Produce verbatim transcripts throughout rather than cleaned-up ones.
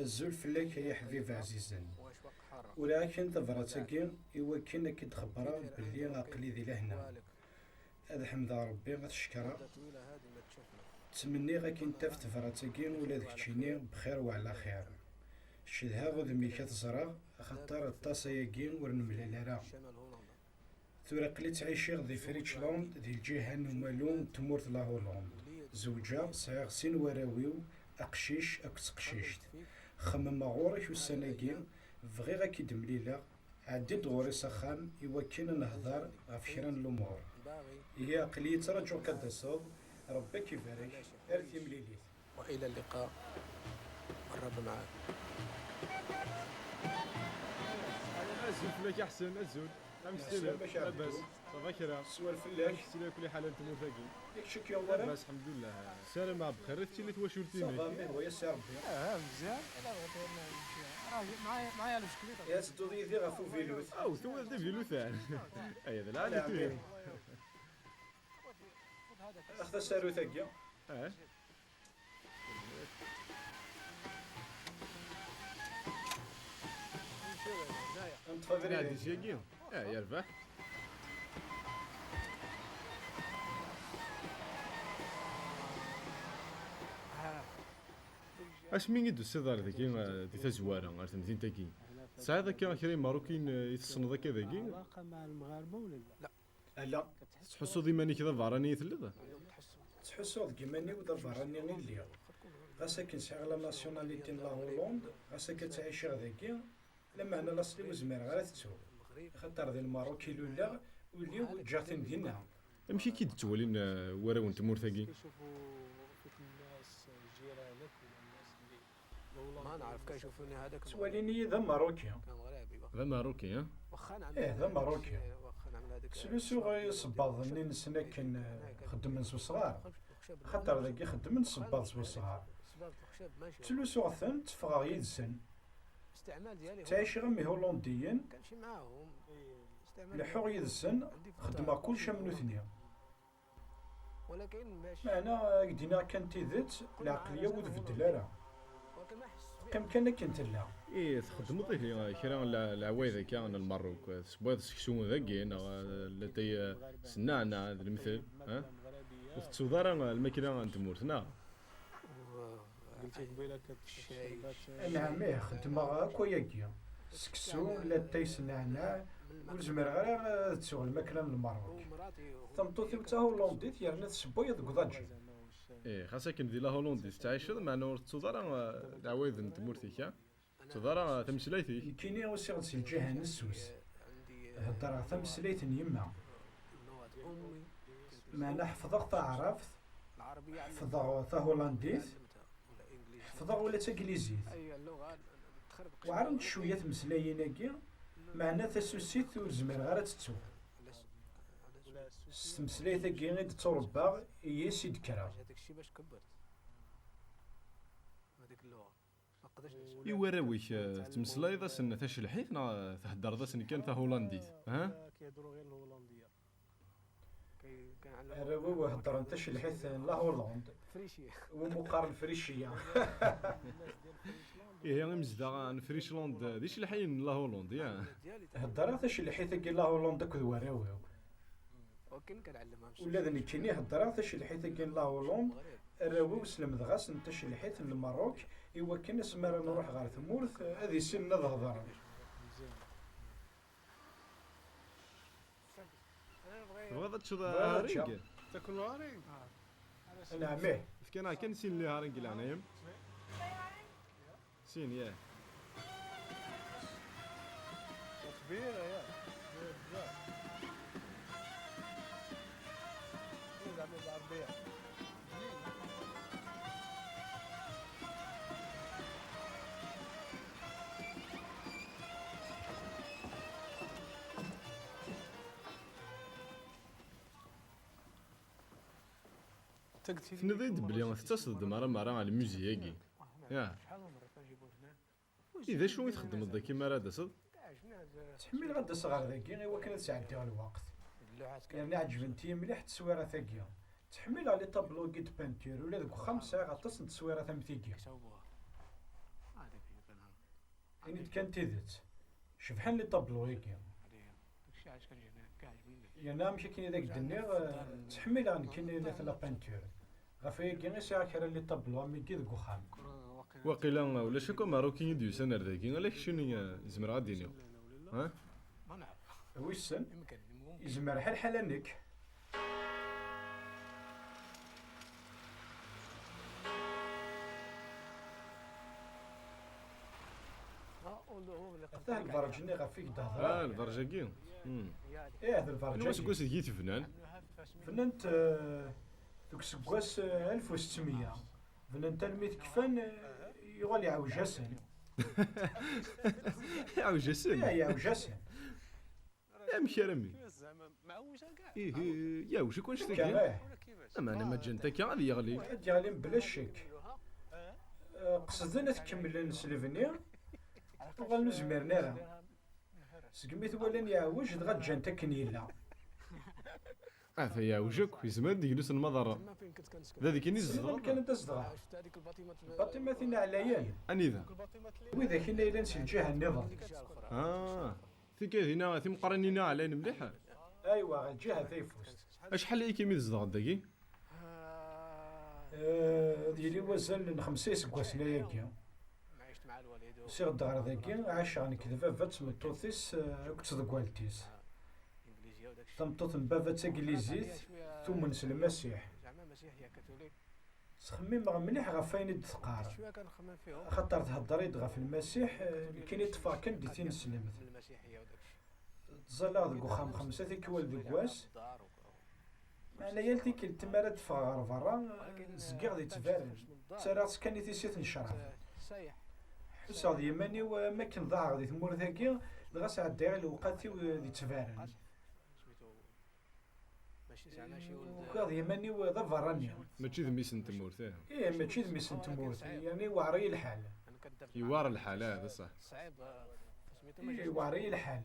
Azul fell-ak ay aḥbib ɛzizen. Uriɣ-ak-n tabrat-agi i wakken ad k-id-xebbreɣ belli aql-i di lehna. Ad ḥemdeɣ Rebbi, ad t-cekreɣ. Ttmenniɣ akken taf tebrat-agi ula d keččini bxir wa ɛla xir. Cedhaɣ udem-ik ad t-ẓreɣ, axaṭer aṭas ayagi ur nemlal ara. Tura aql-i ttɛiciɣ di Friesland, di lǧiha n umalu n tmurt la Hollande. Zewǧeɣ, sɛiɣ sin warraw-iw, aqcic akked teqcict. Xemmemeɣ ɣur-k ussan-agi, bɣiɣ ad k-id-mlileɣ, ɛeddi-d ɣur-i s axxam i wakken ad nehder ɣef kra n lumuṛ. Ihi aql-iyi ttṛaǧuɣ-k ad d-taseḍ, Ṛebbi ad k-ibarek, ar timlilit. وإلى اللقاء. والرب معاك. Azul fell-ak a Ḥsen, azul. Amek telliḍ? Labas, ça va kra? Swal fell-ak. Amek tella kul ḥala n tmurt-agi? Yak cik yuɣ wara? Labas, ḥemdullah. Ssarameɣ bxir i tettili twacult-inek. Ça va, mih, wa yas i Rebbi. Ah, mezyan. Rah, معايا، معايا البسكليتة. Ya tedduḍ yid-i ɣef uvilut. Aw, tuwiḍ-d avilut-an. Aya d lɛali tura. Ax tasarut-agi. Ah. Ad neṭṭef abrid. Nɛeddi syagi. Ah, yerbeḥ. Asmi i d-tusiḍ ar dagi, eh, di tazwara, ar temdint-agi, tesɛiḍ akka kra Imeṛṛukiyen, eh, i tessneḍ akka dagi? علاقة مع المغاربة ولا لا؟ Ala. Tettḥussuḍ iman-ik d abeṛṛani i telliḍ? Ttḥussuɣ deg iman-iw d abeṛṛani i lliɣ. Ɣas akken sɛiɣ la nationalité n la Hollande, ɣas akka ttɛiceɣ dagi, lameɛna laṣel-iw ur zmireɣ ara ad t-ttuɣ. Axaṭer di Lmeṛṛuk i luleɣ, ul-iw ǧǧiɣ-ten dinna. Amek i k-id-ttwalin, eh, warraw n tmurt-agi? Ttwalin-iyi d Ameṛṛuki. D Ameṛṛuki, eh? Ih, d Ameṛṛuki. Ttlusuɣ isebbaḍen-nni-nsen akken, eh, xeddmen s wesɣar. Axaṭer dagi xeddmen sebbaḍ s wesɣar. Ttlusuɣ-ten, tteffɣeɣ yid-sen. Ttɛiceɣ am Ihulandiyen, leḥḥuɣ yid-sen, xeddmeɣ kullec am nutni. Meɛna, ad k-d-iniɣ kan tidet, lɛeqliya ur tbeddel ara. Teqqim kan akken tella. Ih, txeddmeḍ ihi kra n le-, leɛwayed akka n Lmeṛṛuk, tessewwayeḍ seksu dagi, neɣ, eh, latay, eh, s nneɛneɛ, d lemtel, ha? Ur tettuḍ ara lmakla n tmurt, neɣ? Anɛam, ih, xeddmeɣ akk ayagi. Seksu, latay s nneɛneɛ, ur zmireɣ ara ad ttuɣ lmakla n Lmeṛṛuk. Tameṭṭut-iw d tahulandit yerna tessewway deg uḍaǧi. Ih, xas akken di la Hollande i tettɛiceḍ, meɛna ur tettuḍ ara, eh, leɛwayed n tmurt-ik, ha? Ur tettuḍ ara tameslayt-ik. Nekkini usiɣ-d si lǧiha n Ssus. Heddreɣ tameslayt n yemma. Meɛna ḥefḍeɣ taɛrabt, ḥefḍeɣ tahulandit, ḥefḍeɣ ula d taglizit. Weɛrent cwiya tmeslayin-agi, meɛna tasussit ur zmireɣ ara ad tt-ttuɣ. S tmeslayt-agi i d-tturebbaɣ, yis i d-kkreɣ. I warraw-ik, eh, tettmeslayeḍ-asen tacelḥit neɣ theddreḍ-asen kan tahulandit? Ha? Arraw-iw heddren tacelḥit n la Hollande. Wumi qqaren Friciya. Ihi, imezdaɣ n Friesland d icelḥiyen n la Hollande, ya? Heddreɣ tacelḥit-agi n la Hollande akked warraw-iw. Ula d nekkini heddreɣ tacelḥit-agi n la Hollande, arraw-iw slemdeɣ-asen tacelḥit n Lmeṛṛuk i wakken asmi ara nruḥ ɣer tmurt ad issinen ad hedren. Tebɣiḍ ad teččeḍ aharing? Taken aharing? Anɛam, ih. Efk-aneɣ kan sin n liharing, leɛnaya-m. Sin, yah. كبيرة، يا. كبيرة بزاف. إيه، زعما بالعربية. Tenniḍ-iyi-d belli tettaseḍ-d mara mara ɣer lmuzi-agi. Ya. I d acu i txeddmeḍ dagi mi ara d-taseḍ? Ttḥemmileɣ ad d-aseɣ ɣer dagi i wakken ad sɛeddiɣ lweqt. Yerna ɛeǧbent-iyi mliḥ tteswirat-agi. Ttḥemmileɣ les tableaux-agi de peinture, ula deg uxxam sɛiɣ aṭas n tteswirat am tigi. Ini-d kan tidet. Cebḥen les tableaux-agi. Yerna amek akken i d ak-d-nniɣ, eh, ttḥemmileɣ nekkini la peinture. Ɣef wayagi i sɛiɣ kra n les tableaux am wigi deg uxxam. Waqila ulac akk Ameṛṛuki i d-yusan ar dagi, ala keččini, eh, zemreɣ ad d-iniɣ. Ha? Wissen, yezmer ḥal ḥala nekk. Atah lberǧ-nni ɣef i k-d-hedreɣ. Ah, lberǧ-agi. Hmm. Ih, d lberǧ-agi. Anwa aseggas deg i t-bnan? Bnan-t, eh, deg useggas, eh, alef u settmeyya. Bnan-t almi t-kfan, eh, yuɣal iɛewj-asen. Iɛewj-asen? Ih, iɛewj-asen. Amek arami? Ihi, yeɛwej akk annect-agi. Ameɛna ma ǧǧan-t akka ad yeɣli. Ad yeɣli mebla ccek. Eh, qesden ad t-kemmlen s lebni, uɣalen ur zmiren ara. Segmi t-walan yeɛwej, dɣa ǧǧan-t akken yella. Ata yeɛwej akk, yezmer ad d-yeglu s lmaḍerra. D ad ikin i zedɣeɣ. Kan ad d-azedɣeɣ. Lbaṭimatin ɛlayen. Anida? Widak i yellan si lǧiha nniḍen. Ah. Tikadin-a timeqqranin-a ɛlayen mliḥ? Aywa, ɣer lǧiha tayeffust. Acḥal ayagi mi tzedɣeḍ dagi? Eh, ad yili wazal n xemsa iseggasen ayagi. Usiɣ-d ɣer dagi, ɛaceɣ nekk d baba d tmeṭṭut-is, eh, akked tḍeggalt-is. Tameṭṭut n baba d taglizit, tumen s Lmasiḥ. Sxemmimeɣ mliḥ ɣef wayen i d-teqqar, axaṭer thedder-iyi-d ɣef Lmasiḥ, eh, nekkini ṭṭfeɣ kan di tineslemt. Ttẓallaɣ deg uxxam xemsa tikwal deg wass, meɛna yal tikkelt mi ara d-ffɣeɣ ɣer berra, eh, zgiɣ di ttberren, ttarraɣ-tt kan i tissit n ccrab. Ḥusseɣ d yiman-iw am akken ḍaɛeɣ di tmurt-agi, dɣa sɛeddayeɣ lewqat-iw di ttberren. Ukiɣ d yiman-iw d aberrani. Mačči d mmi-s n tmurt, eh? Ih, mačči d mmi-s n tmurt, yerna iweɛṛ-iyi lḥal. Iweɛṛ lḥal, ah, d ṣṣeḥ. Ih, iweɛṛ-iyi lḥal.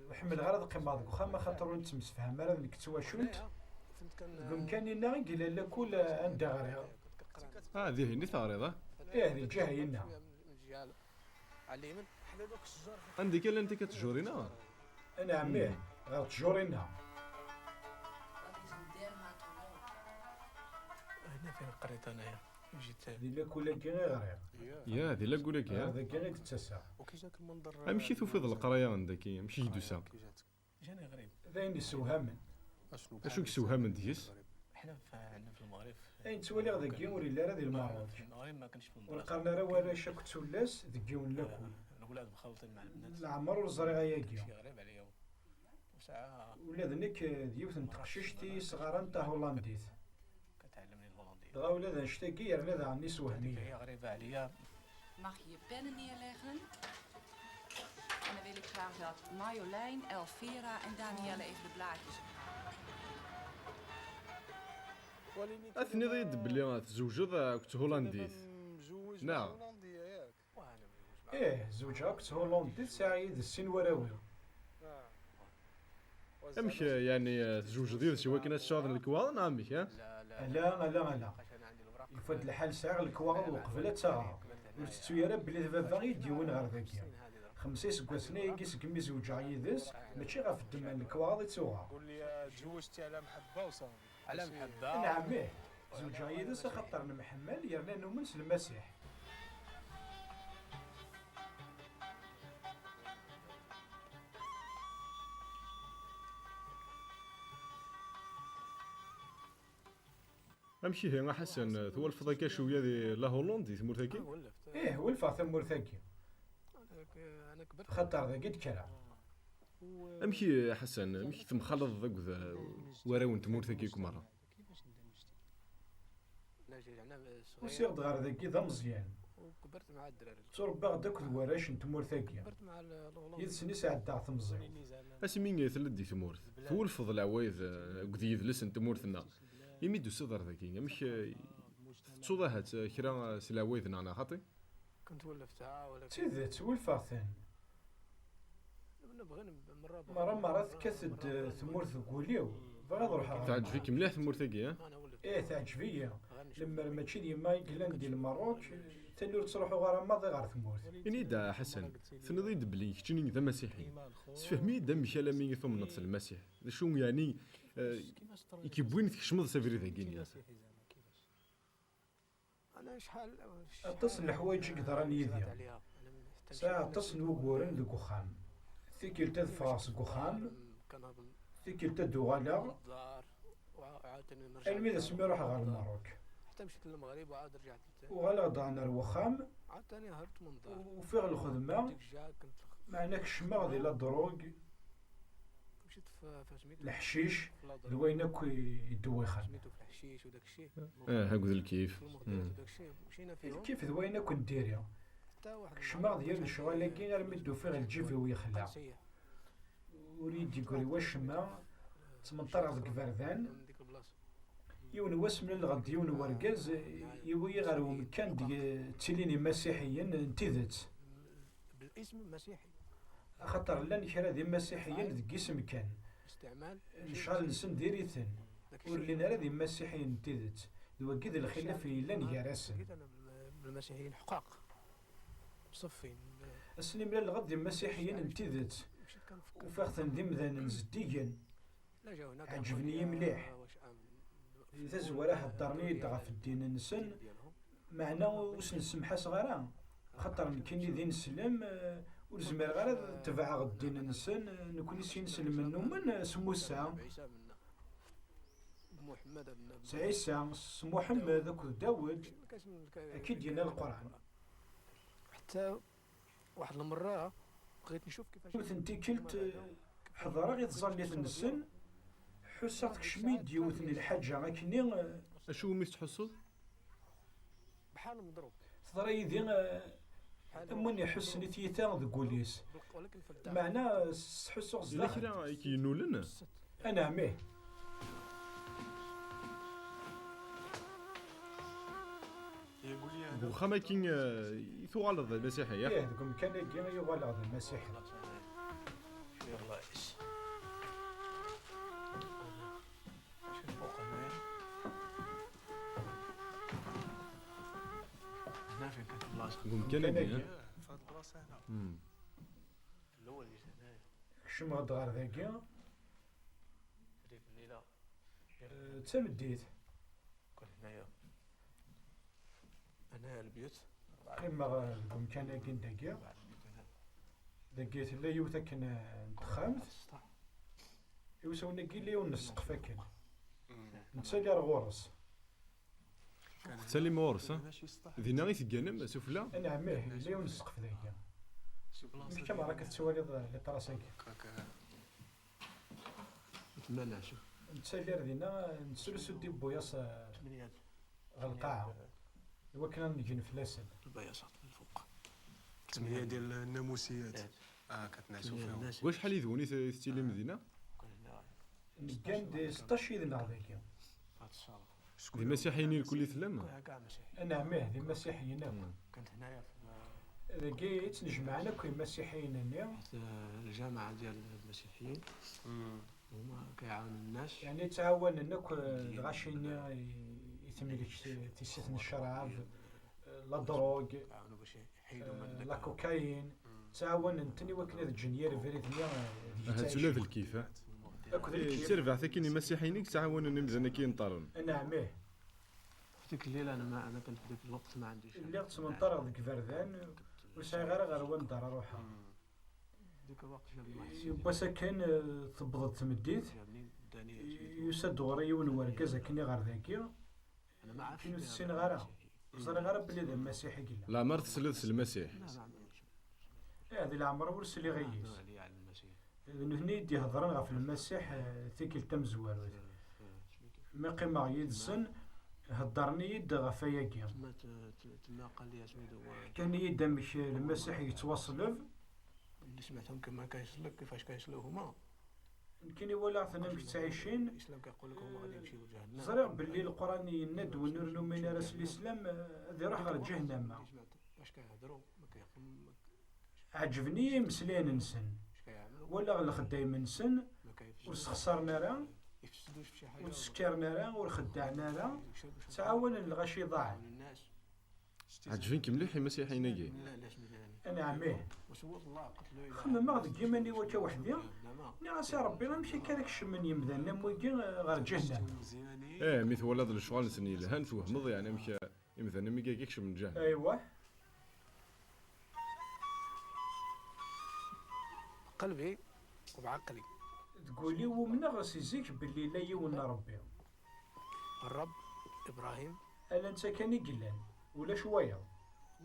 Ur ḥemmleɣ ara ad qqimeɣ deg uxxam, axaṭer ur nettemsefham ara d nekk d twacunt. Deg umkan-inna i yella lakul anda ɣriɣ. Ah, dihin i teɣriḍ, ah? Ih, di lǧiha-inna. Anda i llant akka tjuri-nneɣ? Anɛam, ih, ɣer tjuri-nneɣ. هنا فين قريت أنايا. جيت. Di lakul-agi i ɣriɣ. Ya, di lakul-agi, ɣer dagi i d-ttaseɣ. Amek i tufiḍ leqraya n dagi? Amek i k-d-tusa? جاني غريب. D ayen yessewhamen. Acu i yessewhamen deg-s? احنا في عندنا في المغرب. Ayen ttwaliɣ dagi ur yelli ara di Lmerruk. في المغرب ما كانش في المدرسة. Ur qqaren ara warrac akk d tullas deg yiwen lakul. الأولاد مخلطين مع البنات. Leɛmer ur ẓriɣ ayagi. شيء غريب عليا. وساعة. Ula d nekk d yiwet n teqcict i yesɣaran tahulandit. كتعلمني الهولندية. Dɣa ula d annect-agi yerna daɣen yessewhem-iyi. هي غريبة عليا. Mag je je pennen neerleggen? En dan wil ik graag dat Marjolein, Elvira en Danielle even de blaadjes ophalen. Ad tiniḍ-iyi-d belli tzewǧeḍ akked thulandit, neɣ? Ih, zewǧeɣ akked thulandit, sɛiɣ yid-s sin warraw-iw. Amek, yeɛni, tzewǧeḍ yid-s i wakken ad tesɛuḍ lekwaɣeḍ, neɣ amek, ha? Ala, ala, ala. Yufa-d lḥal sɛiɣ lekwaɣeḍ uqbel ad tt-aɣeɣ. Ur tettu ara belli d baba i yi-d-yewwin ɣer dagi. Xemsa iseggasen ayagi segmi zewǧeɣ yid-s, mačči ɣef ddemma n lekwaɣeḍ i tt-uɣeɣ. على محبة وصافي. على محبة. Nɛam, ih. Zewǧeɣ yid-s axaṭer nemḥemmal yerna numen s Lmasiḥ. Amek ihi a Ḥasan, twalfeḍ akka cwiya di la Hollande, di tmurt-agi? Ih, welfeɣ tamurt-agi. Xaṭer dagi d-kkreɣ. Amek ihi a Ḥasan, amek temxalaḍeḍ akked, uh, warraw n tmurt-agi akk merra? Usiɣ-d ɣer dagi d ameẓyan. Ttṛebbaɣ-d akked warrac n tmurt-agi. Yid-sen i sɛeddaɣ temẓi-w. Asmi i telliḍ di tmurt, twulfeḍ leɛwayed, eh, akked yidles n tmurt-nneɣ. Imi d-tusiḍ ɣer dagi, amek, eh, tettuḍ ahat, eh, kra, eh, s leɛwayed-nneɣ, neɣ xaṭi? كنت ولفتها، ولكن D tidet, ولfeɣ-ten. نبغي نب-، مرة بغيت Merra, merra نروح، tekkat-d, مرة eh, بغيت tmurt deg wul-iw. Bɣiɣ ad ruḥeɣ ɣer تعجبك مليح tmurt-agi, eh? ما أنا ولفت. Ih, teɛǧeb-iyi. Lemmer mačči d yemma i yellan di Lmerruk, tani ur ttruḥuɣ ara maḍi ɣer tmurt. Ini-d, a Ḥasan, tenniḍ-iyi-d belli keččini d amasiḥi. Sefhem-iyi-d amek alami i tumneḍ s Lmasiḥ. D acu, yeɛni, eh, i k-yewwin tkecmeḍ s abrid-agi-nni? Aṭas n leḥwayeǧ i yeḍran yid-i. Sɛiɣ aṭas n wuguren deg uxxam. Tikkelt ad ffɣeɣ seg uxxam, tikkelt ad d-uɣaleɣ, almi d asmi ruḥeɣ ɣer Lmerruk. Uɣaleɣ-d ɣer uxxam, ufiɣ lxedma, meɛna kecmeɣ di la drogue, leḥcic, d wayen akk i yeddewwixen. Ah, akked lkif. Hmm. Lkif d wayen akk n diri. Kecmeɣ di yir lecɣal-agi armi d-ufiɣ lǧib-iw yexla. Ur iyi-d-yeggri wacemma, ttmenṭareɣ deg iberdan. Yiwen wass mlaleɣ-d yiwen wergaz, yiwi-yi ɣer umkan deg ttilin imasiḥiyen n tidet. Axaṭer llan kra d imasiḥiyen deg isem kan. Lecɣal-nsen diri-ten. Ur llin ara d imasiḥiyen n tidet. D wagi d lxilaf yellan gar-asen. Ass-nni mlaleɣ-d d imasiḥiyen n tidet. Ufiɣ-ten d imdanen zeddigen. Ɛeǧben-iyi mliḥ. Di tazwara heddren-iyi-d ɣef ddin-nsen, meɛna ur sen-ssemḥaseɣ ara. Axaṭer nekkini d ineslem, eh, ur zmireɣ ara ad tebɛeɣ ddin-nsen, eh, nekkni s yineslem nnumen, eh, s Musa, s Ɛisa, s Muḥemmed akked Dawed, akka i d-yenna Leqran. Yiwet n tikkelt, eh, ḥeḍreɣ i tẓallit-nsen, ḥusseɣ tekcem-iyi-d yiwet n lḥaǧa akkenni, eh, Acu umi tettḥussuḍ? Teḍra yid-i, eh, am win iḥussen i tyita deg wul-is. Meɛna, eh, sḥussuɣ Yella zdaxel. Kra i k-yennulen? Anɛam, ih. Deg uxxam-agi, eh, i tuɣaleḍ d amasiḥi, yak? Ih, deg umkan-agi i uɣaleɣ d amasiḥi. Yalla, is. Deg umkan-agi, eh? Kecmeɣ-d ɣer dagi. Eh, d tameddit. Qqimeɣ, eh, deg umkan-agi n dagi. Dagi tella yiwet akken, eh, n texxamt. Iwsawen-agi yella yiwen n ssqef akken. Nettali ar ɣur-s. Tettalim ɣur-s, ha? Dinna i tegganem, sufla? Anɛam, ih, yella yiwen n ssqef dagi. Amek ameɣra akka tettwaliḍ, eh, les traces-agi? Nettmala, cuf. Nettali ar dinna, nettlusu-d ibuyas, eh, ɣer lqaɛa, i wakken ad ngen fell-asen. Lbayaṣat n lfuq. Tmenya ديال الناموسيات. Ah, كتنعسوا فيهم. Wacḥal yid-wen i t-, i tettilim dinna? Neggan-d seṭṭac yid-neɣ dagi. D imasiḥiyen i lkul i tellam? Anɛam, ih, d imasiḥiyen akk. Dagi i ttnejmaɛen akk imasiḥiyen-nni. الجامعة ديال المسيحيين. هما كيعاونوا الناس. Yeɛni ttɛawanen akk, eh, lɣaci-nni i, i temlek ti-, tissit n ccrab, eh, la drogue, eh, la cocaïne. Ttɛawanen-ten i wakken ad ǧǧen yir abrid-nni, eh, deg Ahat ula d lkif, ha? Akked Eh, d lkif. Tirbaɛt akkin imasiḥiyen i yettɛawanen imdanen akkin ineṭṭaren. Anɛam, ih. في ديك الليلة أنا ما، أنا كنت في ديك الوقت ما عنديش. Lliɣ ttmenṭareɣ deg iberdan, ur sɛiɣ ara ɣer wanda ara ruḥeɣ. ديك الوقت جابني واحد السيد. Yiwwas akken, eh, tewweḍ-d tmeddit, جابني، داني، سميتو، yusa-d ɣur-i yiwen n wergaz akken i ɣer dagi, أنا ما عرفتش akken ur t-ssineɣ ara. Ur ẓriɣ ara belli d amasiḥi i yella. Leɛmer tesliḍ s Lmasiḥ? لا، ما عمري. Eh, di leɛmer ur sliɣ i yis. على المسيح. D nutni i d-ihedren ɣef Lmasiḥ, eh, tikkelt tamezwarut. Mi qqimeɣ yid-sen, heddren-iyi-d ɣef wayagi. تما ت-، ت-، تما قال لي سميتو هو. Ḥkan-iyi-d amek Lmasiḥ yettwaṣleb. اللي سمعتهم كما كيصلوا، كيفاش كيصلوا هما. Nekkini walaɣ-ten amek ttɛicin. Ẓriɣ belli Leqran yenna-d win ur numin ara s Lislam, eh, ad iruḥ ɣer ǧahennama. Ɛeǧben-iyi imeslayen-nsen. Walaɣ lexdayem-nsen ur sxeṣren ara, ur ttsekkiren ara, ur xeddɛen ara, ttɛawanen lɣaci iḍaɛen. Ɛeǧben-k mliḥ imasiḥiyen-agi? Anɛam, ih. Xemmemeɣ deg yiman-iw akka weḥd-i, nniɣ-as: "A Ṛebbi, amek akka ara kecmen yemdanen am wigi ɣer ǧahennama?" Eh, mi twalaḍ lecɣal-nsen yelhan, twehmeḍ, yeɛni amek, eh, imdanen am wigi akka kecmen ǧahennama? Aywa. Deg wul-iw umneɣ si zik belli yella yiwen n Ṛebbi. Ṛebb Ibṛahim. Ala netta kan i yellan, ulac wayeḍ.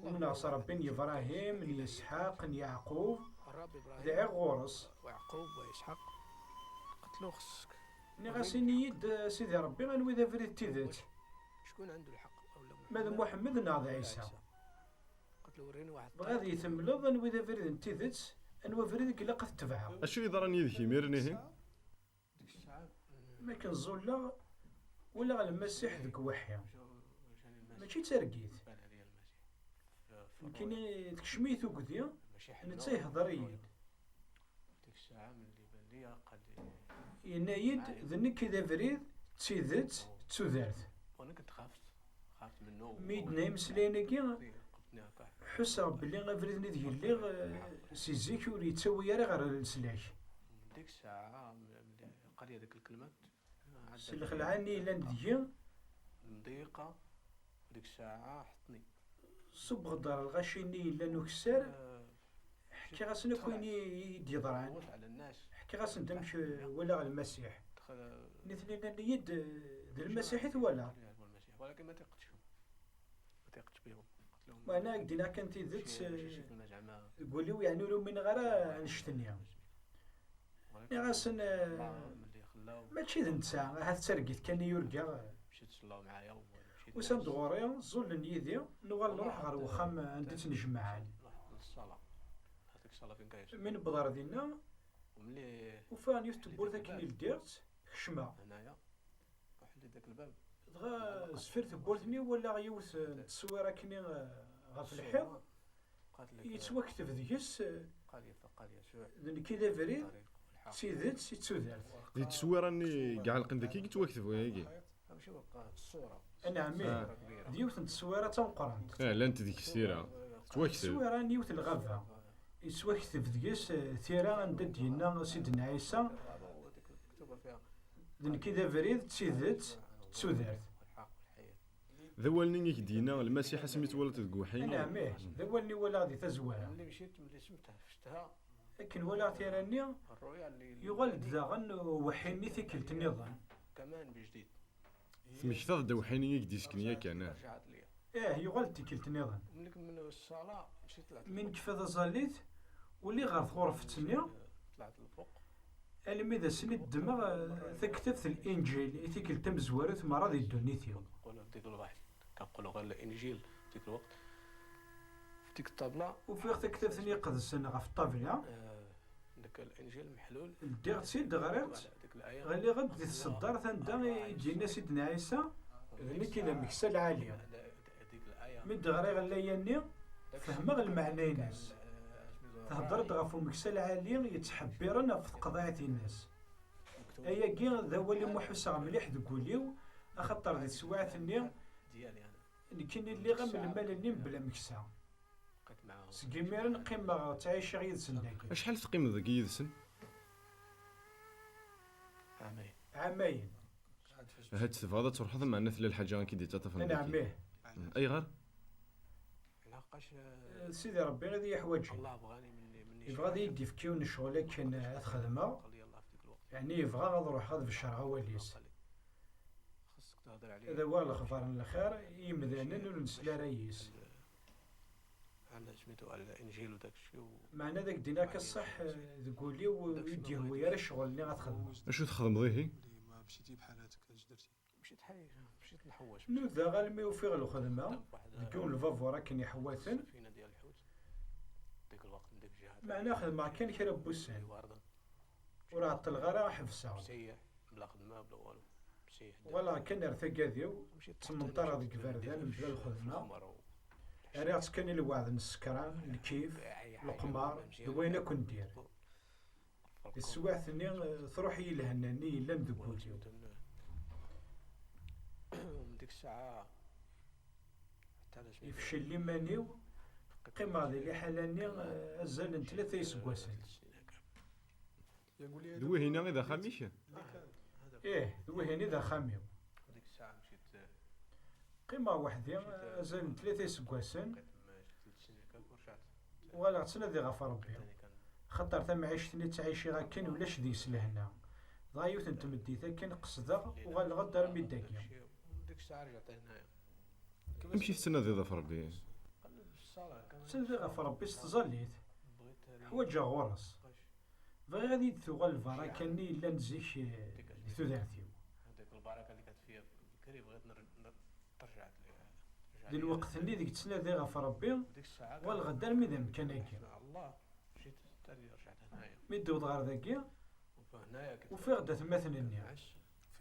Umneɣ s Ṛebbi n Ibṛahim, n Isḥaq, n Yeɛqub, dɛiɣ ɣur-s. Nniɣ-as: "Ini-yi-d, a Sidi Ṛebbi, anwa i d abrid d tidet? Ma d Muḥemmed neɣ d Ɛisa?" Bɣiɣ ad yi-temleḍ anwa i d abrid n tidet, anwa abrid i ilaq ad t-tebɛeɣ. Acu yeḍran yid-k imiren ihi? Mi akken ẓulleɣ, walaɣ Lmasiḥ deg uweḥḥi. Mačči d targit. Nekkini tekcem-iyi tugdi, netta yehder-iyi-d. Yenna-yi-d: "D nekk i d abrid, d tidet, d tudert." Mi d-yenna imeslayen-agi, ḥusseɣ belli abrid-nni deg lliɣ, eh, si zik ur yettawi ara ɣer leslak. S lxelɛa-nni yellan deg-i, ṣubbeɣ-d ɣer lɣaci-nni yellan ukessar, ḥkiɣ-asen akk ayen i, i d-yeḍran. Ḥkiɣ-asen-d amek, eh, walaɣ Lmasiḥ. Nitni nnan-iyi-d, eh, d Lmasiḥ i twalaḍ. Meɛna, ad k-d-iniɣ kan tidet, eh, deg wul-iw, yeɛni ur umineɣ ara annect-nni. Nniɣ-asen, eh, mačči d netta, ahat d targit kan i yurga. Usan-d ɣur-i, ẓẓullen yid-i, nuɣal nruḥ ɣer wexxam anda ttnejmaɛen. Mi newweḍ ɣer dinna, ufiɣ yiwet tewwurt akken i ldiɣ-tt, kecmeɣ. Dɣa, sfir tewwurt-nni, walaɣ yiwet n tteswira akken, eh, ɣef lḥiḍ, yettwakteb deg-s, eh, d nekk i d abrid, d tidet, d tudert. Di tteswira-nni i iɛelqen daki i yettwakteb wayagi? Anɛam, ih. Ah. D yiwet n tteswira d tameqqrant. Eh, llant deg-s tira. Tettwakteb. Tteswira n yiwet n lɣaba. Yettwakteb deg-s, eh, tira anda d-yenna Sidna Ɛisa: "D nekk i d abrid, d tidet, d tudert." D awal-nni i k-d-yenna Lmasiḥ asmi twalaḍ deg uweḥḥi? Anɛam, ih, d awal-nni walaɣ di tazwara. Akken walaɣ tira-nni, yuɣal-d daɣen uweḥḥi-nni tikkelt nniḍen. Tmektaḍ-d awḥin-nni i k-d-isken yakan, ah? Ih, yuɣal-d tikkelt nniḍen. Mi nekfa taẓallit, uliɣ ɣer tɣurfet-nni, almi d ass-nni ddmeɣ, eh, taktabt n Linǧil i tikkelt tamezwarut merra di ddunit-iw. Ufiɣ taktabt-nni iqedsen ɣef ṭṭabla. Ldiɣ-tt-id, ɣriɣ-tt, ɣliɣ-d di tseddart anda i d-yenna Sidna Ɛisa: "D nekk i d ameksa lɛali." Mi d-ɣriɣ laya-nni, fehmeɣ lmeɛna-ines. Thedder-d ɣef umeksa lɛali yettḥebbiren ɣef tqeḍɛit-ines. Ayagi d awal i muḥuseɣ mliḥ deg wul-iw, axaṭer di teswiɛt-nni, nekkini lliɣ am lmal-nni mebla ameksa. Seg imiren qqimeɣ ttɛiceɣ yid-sen dagi. Acḥal teqqimeḍ dagi yid-sen? Ɛamayen. Ahat tebɣiḍ ad truḥeḍ, meɛna tella lḥaǧa i k-id-ittaṭafen dagi. Anɛam, ih. Mm. Ayɣer? Eh, Sidi Ṛebbi ad iyi-ḥwaǧen. Yebɣa ad iyi-d-yefk yiwen n ccɣel akken, eh, ad xedmeɣ. Yeɛni yebɣa ad ruḥeɣ ad beccreɣ awal-is. Ad awiɣ lexbar n lxir i yimdanen ur nesli ara yis. Meɛna ad ak-d-iniɣ akka ṣṣeḥ, eh, deg wul-iw ur d-yehwi ara ccɣel-nni ad xedmeɣ. Acu txedmeḍ ihi? Nudaɣ almi ufiɣ lxedma deg yiwen lbabur akken iḥewwaten. Meɛna xedmeɣ kan kra n wussan. Ur ɛeṭṭleɣ ara, ḥebseɣ. Walaɣ kan ar tagad-iw, ttmenṭareɣ deg iberdan mebla lxedma. Rriɣ-tt kan i lweɛd n ssekran, lkif, leqmar, d wayen akk n dir. Taswiɛt-nni, truḥ-iyi lhenna-nni yellan deg wul-iw. Yefcel liman-iw, qqimeɣ di liḥala-nni, eh, azal n tlata iseggasen. D wihina i d axxam-ik? Ih, d wihina i d axxam-iw. Qqimeɣ weḥd-i azal n tlata iseggasen. Uɣaleɣ ttnadiɣ ɣef Ṛebbi. Xaṭer tamɛict-nni ttɛiciɣ akken ulac deg-s lehna. Dɣa yiwet n tmeddit akken qesdeɣ, uɣaleɣ-d armi d dagi. Amek i tettnadiḍ ɣef Ṛebbi? Ttnadiɣ ɣef Ṛebbi s tẓallit. Ḥwaǧeɣ ɣur-s. Bɣiɣ ad yi-d-tuɣal lbaraka-nni yellan zik, eh, di tudert-iw. Di lweqt-nni deg ttnadiɣ ɣef Ṛebbi, uɣaleɣ-d armi d amkan-agi. Mi d-wwḍeɣ ɣer dagi, ufiɣ-d atmaten-nni.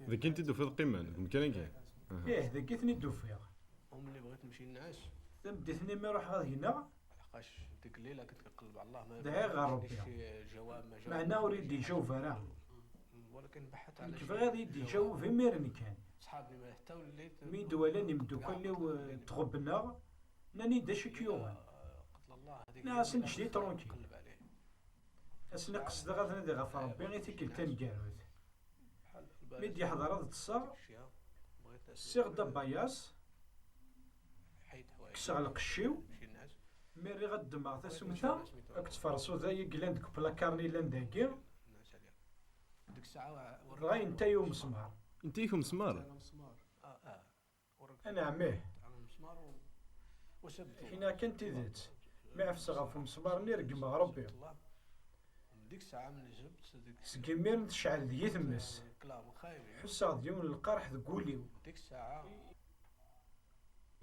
Deg i tent-id-tufiḍ qqimen, deg umkan-agi? Aha. Ih, dagi i ten-id-ufiɣ. Tameddit-nni mi ruḥeɣ ad gneɣ, dɛiɣ ɣer Ṛebbi. Meɛna ur yi-d-iǧaweb ara. Nekk bɣiɣ ad yi-d-iǧaweb imiren kan. Mi d-walan imeddukal-iw, eh, ttɣebneɣ, nnan-iyi-d acu i k-yuɣen. Nniɣ-asen eǧǧ-iyi tranquille. Ass-nni qesdeɣ ad nadiɣ ɣef Ṛebbi i tikkelt taneggarut. Mi d-yeḥḍer ad ṭṭseɣ, ssiɣ-d abayas, kkseɣ lqecc-iw, mi rriɣ ad ddmeɣ tasumta akked tferṣuda i yellan deg uplakar-nni yellan dagi, dɣa yenta-yi umesmar. Yenta-yak umesmar? Anɛam ih. Ak-iniɣ kan tidet, mi ɛefseɣ ɣef umesmar-nni, reggmeɣ Ṛebbi. Seg imiren tecɛel deg-i tmes. Ḥusseɣ d yiwen n lqerḥ deg wul-iw.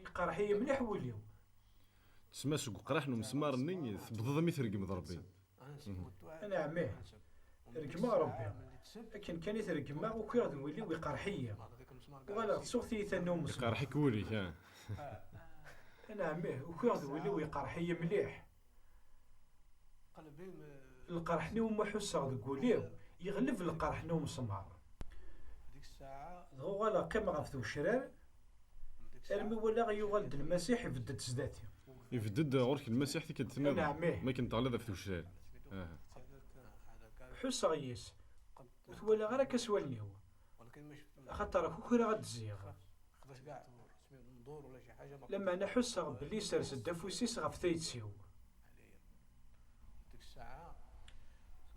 Iqerḥ-iyi mliḥ wul-iw. Tesma seg uqraḥ n umesmar-nni tewwḍeḍ mi tregmeḍ Ṛebbi. Anɛam ih. Regmeɣ Ṛebbi. Akken kan i t-regmeɣ, ukiɣ d wul-iw iqerḥ-iyi. Uɣaleɣ ttuɣ tiyita n umesmar. Iqerḥ-ik wul-ik, ah. Anɛam ih, ukiɣ d wul-iw iqerḥ-iyi mliḥ. Lqerḥ-nni umi ḥusseɣ deg wul-iw, yeɣleb lqerḥ n umesmar. Dɣa uɣaleɣ qqimeɣ ɣef tgecrar, armi walaɣ yuɣal-d Lmasiḥ, ibedd-d sdat-i. Ibedd-d ɣur-k Lmasiḥ tikkelt nniḍen, anɛam ih, mi akken teɣliḍ ɣef tgecrar. Aha. Ḥusseɣ yis, ur t-walaɣ ara akka s wallen-iw, axaṭer kukraɣ ad d-zziɣ. Lameɛna ḥusseɣ belli isers-d afus-is ɣef tayet-iw.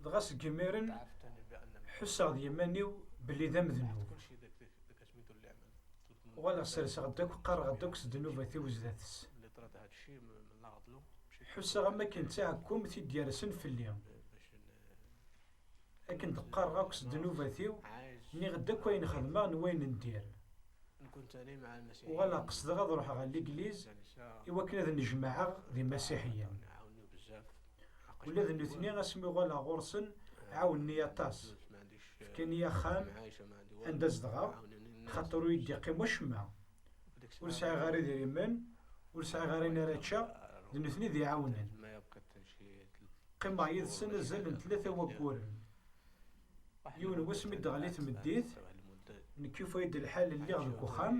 Dɣa seg imiren, ḥusseɣ d yiman-iw belli d amednub. Uɣaleɣ serseɣ-d akk, qqareɣ-d akk s ddnubat-iw zdat-s. Ḥusseɣ am akken d taɛekkumt i d-yersen fell-i. Akken d-qqareɣ akk s ddnubat-iw, nniɣ-d akk ayen xedmeɣ n wayen n dir. Uɣaleɣ qesdeɣ ad ruḥeɣ ɣer ligliz i wakken ad nnejmaɛeɣ d imasiḥiyen. Ula d nutni, asmi uɣaleɣ ɣur-sen, ɛawnen-iyi aṭas. Fkan-iyi axxam anda zedɣeɣ, xaṭer ur yi-d-iqqim wacemma. Ur sɛiɣ ara idrimen, ur sɛiɣ ara ayen ara ččeɣ, d nutni i d-iɛawnen. Qqimeɣ yid-sen azal n tlata wagguren. Yiwen wass mi d-teɣli tmeddit, nekk yufa-yi-d lḥal lliɣ deg uxxam,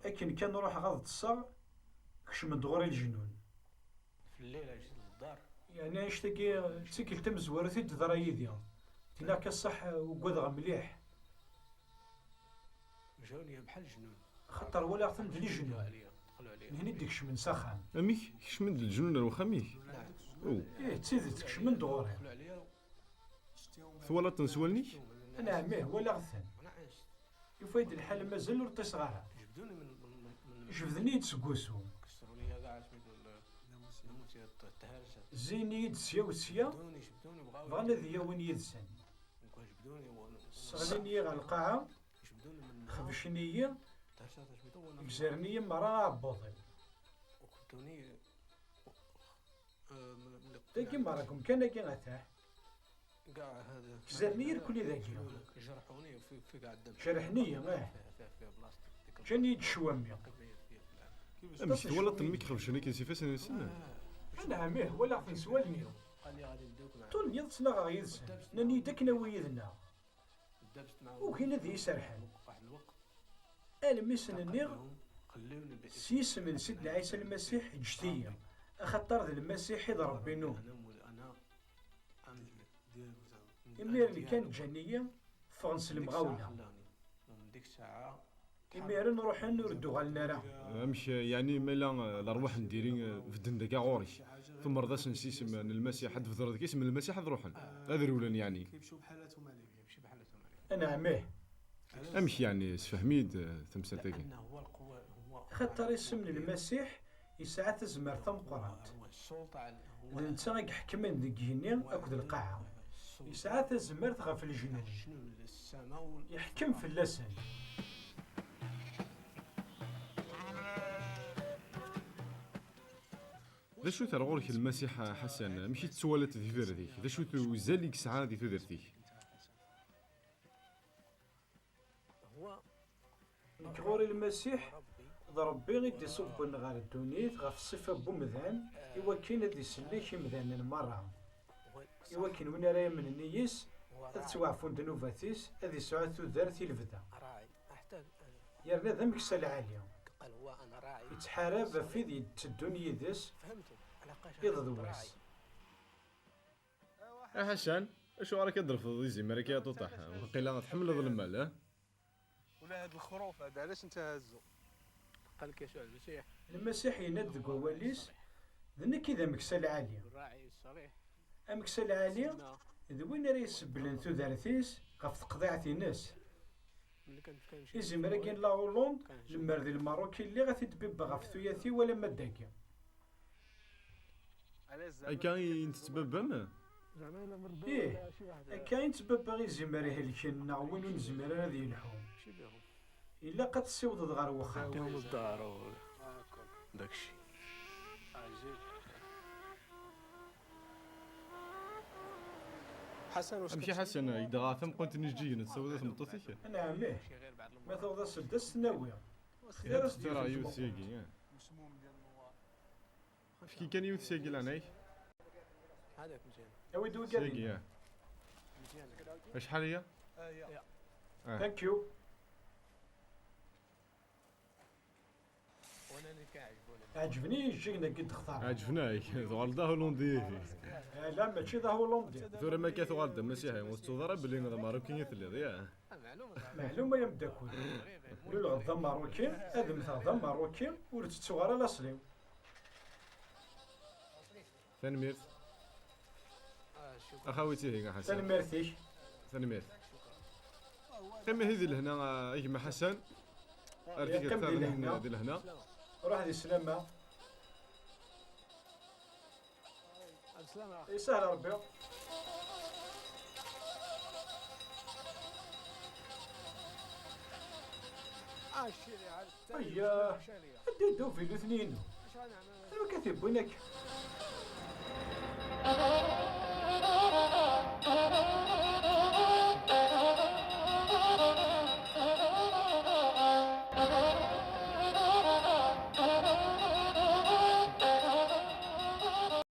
akken kan ruḥeɣ ad ṭṭseɣ, kecmen-d ɣur-i leǧnun. Yeɛni annect-agi d tikkelt tamezwarut i d-teḍra yid-i. Ttiniɣ-k a ṣṣeḥ, ugadeɣ mliḥ. Xaṭer walaɣ-ten d leǧnun. Nehni d-kecmen s axxam. Amek? Kecmen-d leǧnun ar wexxam-ik? Oh. Ih, d tidet, kecmen-d ɣur-i. Twalaḍ-ten s wallen-ik? Anɛam ih, walaɣ-ten. Yufa-yi-d lḥal mazal ur ṭṭiseɣ ara. Jebden-iyi-d seg wusu. Zzin-iyi-d sya u sya, bɣan ad iyi-awin yid-sen. Sseɣlin-iyi ɣer lqaɛa, xebcen-iyi, gzaren-iyi merra aɛebbuḍ-iw. Dagi merra deg umkan-agi atah. Zerni irkuli dagi. Jerḥen-iyi, eh. Ǧǧan-iyi-d ccwami. Amek twalaḍ mi k-xebcen akka s ifassen-nsen? Anɛam, ih, walaɣ-ten s wallen-iw. Ṭul n yiḍ ttnaɣeɣ yid-sen, nnan-iyi-d akken awi yid-neɣ. Ugin ad iyi-serḥen. Almi sen-nniɣ, s yisem n Sidna Ɛisa Lmasiḥ, ǧǧet-iyi, axaṭer d Lmasiḥ i d Ṛebbi-nwen. Imiren kan ǧǧan-iyi, ffɣen s lemɣawla. Imiren ruḥen, ur d-uɣalen ara. Amek, yeɛni, ma yella, eh, lerwaḥ n diri, eh, bedden dagi ɣur-k, tumreḍ-asen s yisem n Lmasiḥ, ad d-tbedreḍ deg yisem n Lmasiḥ, ad ruḥen, ad rewlen, yeɛni? Anɛam, ih. Amek, yeɛni, sefhem-iyi-d, eh, tamsalt-agi? Axaṭer isem n Lmasiḥ yesɛa tazmert tameqqrant. D netta i iḥekmen deg yigenni akked lqaɛa. Yesɛa tazmert ɣef leǧnun. Iḥkem fell-asen. D acu-t ar ɣur-k Lmasiḥ, a Ḥasan? Amek i tettwaliḍ di tudert-ik? D acu-t uzal i yesɛa di tudert-ik? Nekk ɣur-i Lmasiḥ, d Ṛebbi i d-iṣubben ɣer ddunit ɣef ṣṣifa n wemdan, i wakken ad isellek imdanen merra, i wakken win ara yamnen yis, ad ttwaɛfun ddnubat-is, ad isɛu tudert i lebda. Yerna d ameksa lɛali. Ittḥarab ɣef wid yetteddun yid-s iḍ d wass. A Ḥasan, acuɣer akka d-refdeḍ izimer akka a Ṭuṭaḥ? Waqila tḥemmleḍ lmal, ah? Ula d lexruf, hada ɛlaš nttahazzu. Qal-k Yasuɛ Lmasiḥ. Lmasiḥ yenna-d deg wawal-is, d nekk i d ameksa lɛali. Ameksa lɛali d win ara isebblen tudert-is ɣef teqḍiɛt-ines. Izimer-agi n la Hollande, lemmer di Lmerruk i lliɣ, ad t-id-bibbeɣ ɣef tuyat-iw alamma d dagi. Akka i n-tettbabbam? Ih, akka i nettbabba izimer ihelken neɣ win ur nezmir ara ad yelḥu. Ilaq ad tessiwḍeḍ ɣer wexxam. Dagci. Amek a Ḥasan, yedɣa tameqqrant n ijeǧǧigen ad tessiwḍeḍ i tmeṭṭut-ik? Anɛam, ih. Ma tuɣeḍ aseddas, ad s-ten-awiɣ. Ad tefkiḍ yiwet syagi, eh. Efk-iyi kan yiwet syagi, leɛnaya-k. Awi-d wigad-nni. Syagi, eh. Acḥal aya? Ah. Thank you. Ɛeǧben-iyi ijeǧǧigen-agi i d-textareḍ. Ɛeǧben-ak, tuɣaleḍ d ahulundi. Ala, mačči d ahulundi. Tura ma akka tuɣaleḍ d amasiḥi, ur tettuḍ ara belli d ameṛṛuki i telliḍ, ya? Meɛlum ay ameddakel. Luleɣ d ameṛṛuki, ad mmteɣ d ameṛṛuki, ur tettuɣ ara laṣel-iw. Tanemmirt. Axawi-tt ihi a Ḥasan. Tanemmirt-ik. Tanemmirt. Qqim ihi di lehna, a gma Ḥasan. Ar tigert taɣelnawt di lehna. Ruḥ di sslama. Yesahel Rebbi. Ayya, anda yedda uvilu-tni-inu? Anwa akka t-yewwin akka?